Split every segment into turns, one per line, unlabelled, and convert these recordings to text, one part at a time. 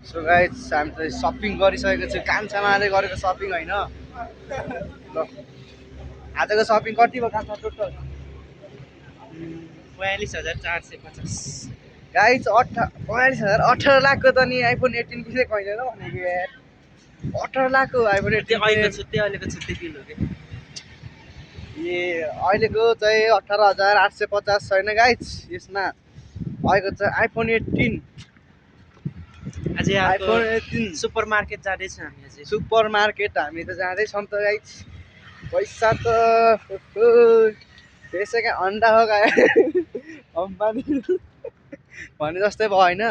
So guys हामी चाहिँ shopping गरिसकेको छु कान्छामाले गरेको सपिङ होइन ल आजको सपिङ कति भयो कान्छा टोटल
42,450।
गाइस 42,000 18 लाखको त नि आइफोन 18 किने कहिले र भनेको यार 18 लाखको आइफोन 18
अहिलेको छुट्टै बिल हो कि
ए अहिलेको चाहिँ 18,850 छैन गाइस यसमा अहिलेको चाहिँ आइफोन 18
अझै
आइफोन
अर्को
18
सुपर मार्केट जाँदैछ हामी अझै।
सुपर मार्केट हामी त जाँदैछौँ त गाइस पैसा त त्यसैका अन्डा हो गाई अम्बानी भने जस्तै भयो होइन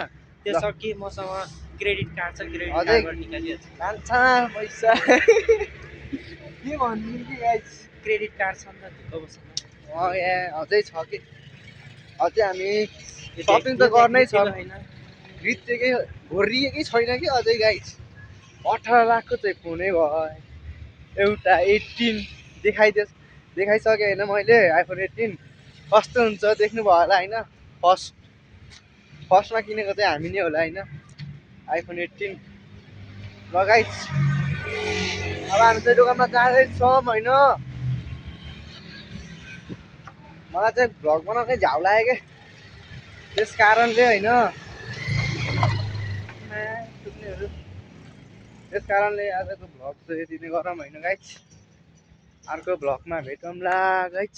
त्यो सकि मसँग क्रेडिट कार्ड छ, क्रेडिट
अझै
कार्डबाट निकालिहाल्छु।
कान्छा पैसा के भन्नु कि गाइस
क्रेडिट कार्ड छ नि त अबसम्म।
यहाँ अझै छ कि अझै हामी सपिङ त गर्नै छ बितेकै भोरिएकै छैन कि अझै गाइस 18 लाखको चाहिँ फोनै भयो एउटा 18 देखाइसकेँ होइन मैले आइफोन 18 कस्तो हुन्छ देख्नु भयो होला होइन फर्स्टमा किनेको चाहिँ हामी नै होला होइन आइफोन 18 ल गाइस अब हामी चाहिँ दोकानमा जाँदैछौँ होइन मलाई चाहिँ भ्लग बनाउनै झाउ लाग्यो क्या त्यस कारणले होइन त्यस कारणले आजको भ्लग चाहिँ यति नै गरौँ होइन गाइस अर्को भ्लगमा भेटौँला गाइस।